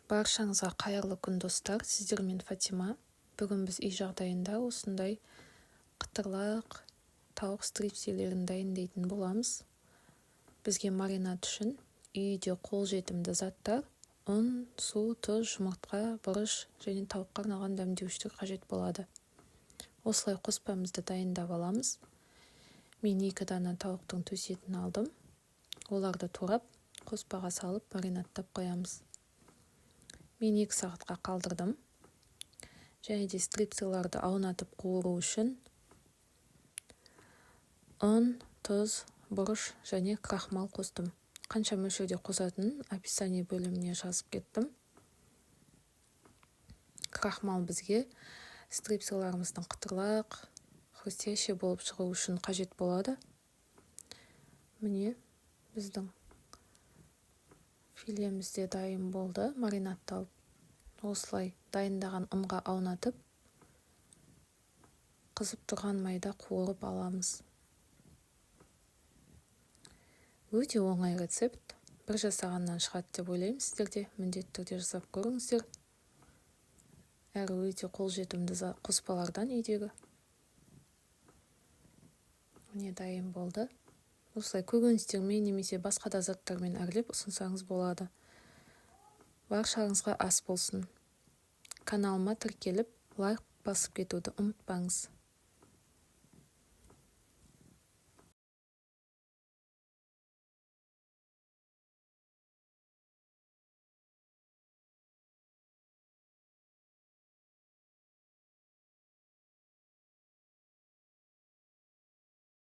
Баршаңызға қайырлы күн, достар! Сіздермен Фатима. Бүгін біз үй жағдайында осындай қытырлақ тауық стрипсилерін дайындайтын боламыз. Бізге маринад үшін үйде қолжетімді заттар: ұн, су, тұз, жұмыртқа, бұрыш және тауыққа арналған дәмдеуіштер қажет болады. Осылай қоспамызды дайындап аламыз. Мен 2 дана тауықтың төс етін алдым. Оларды турап, қоспаға салып, маринадтап қоямыз. Мен 2 сағатқа қалдырдым. Және де стрипсиларды аунатып қуыру үшін ұн, тұз, бұрыш және крахмал қостым. Қанша мөлшерде қосатынын описание бөліміне жазып кеттім. Крахмал бізге стрипсиларымыздың қытырлақ, хрустящий болып шығу үшін қажет болады. Міне, біздің филеміз де дайын болды, маринадталып. Осылай дайындаған ұнға аунатып, қызып тұрған майда қуырып аламыз. Өте оңай рецепт, бір жасағаннан шығады деп ойлаймын. Сіздер де міндетті түрде жасап көріңіздер. Әрі өте қолжетімді қоспалардан үйдегі. Міне, дайын болды. Осылай көкөністермен немесе басқа да заттармен әрлеп ұсынсаңыз болады. Баршаңызға ас болсын! Каналыма тіркеліп, лайк басып кетуді ұмытпаңыз.